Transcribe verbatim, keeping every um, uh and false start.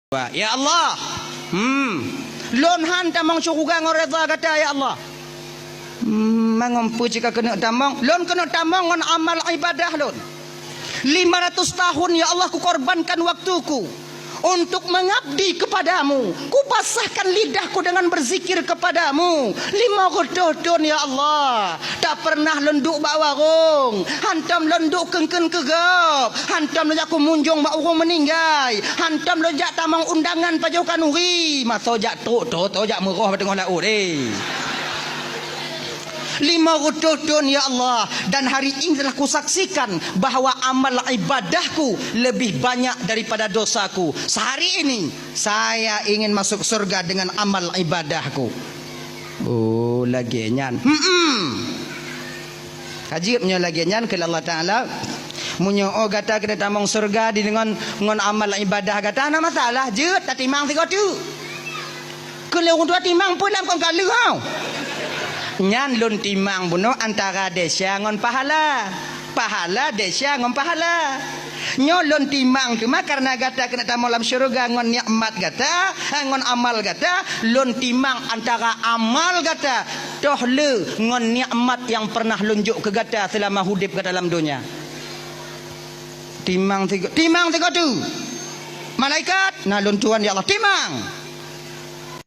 Ya Allah, hmm, lôn han tamong syeuruga ngon reza gata, ya Allah. Hmm, mangon peue cit ka keuneuk tamong? Lôn keuneuk tamong ngon amal ibadah lôn. Lima ratus tahun, ya Allah, kukorbankan waktuku untuk mengabdi kepadamu. Kubasahkan lidahku dengan berzikir kepadamu. Lima reutôh thon, ya Allah. Tak pernah lôn duek bak warong, hantom lôn duek keun-keun keu gob, hantom lôn jak kumunjong bak ureuëng meuninggai, hantom lôn jak tamong undangan pajoh khanuri, masa jak trok, trok, trok jak meuroh bak teungoh laôt, eh. Lima reutôh thon, ya Allah, dan hari ini telah kusaksikan bahwa amal ibadahku lebih banyak daripada dosaku. Sehari ini, saya ingin masuk surga dengan amal ibadahku. Oh, lagée nyan. Hmm. Ka jeuet meunyoe lagée nyan, kheun Allah Taala, meunyoe oh gata keuneuk tamong syeuruga di deungon ngon amal ibadah gata, hana masalah, jeuet tatimang sigoe teuk. Keu lé ureuëng tuha timang peue lam kon ka lheueh hau. Nyan lôn timang bunoe antara desya ngon pahala. Pahala desya ngon pahala. Nyoe lôn timang teuma kareuna gata keuneuk tamong lam syeuruga ngon nikmat gata, eh, ngon amal gata, lôn timang antara amal gata toh le ngon nikmat nyang pernah lôn jok keu gata seulama udeb gata lam donya. Timang sigo-, timang sigoe teuk. Malaikat, na lôn tuan ya Allah, timang.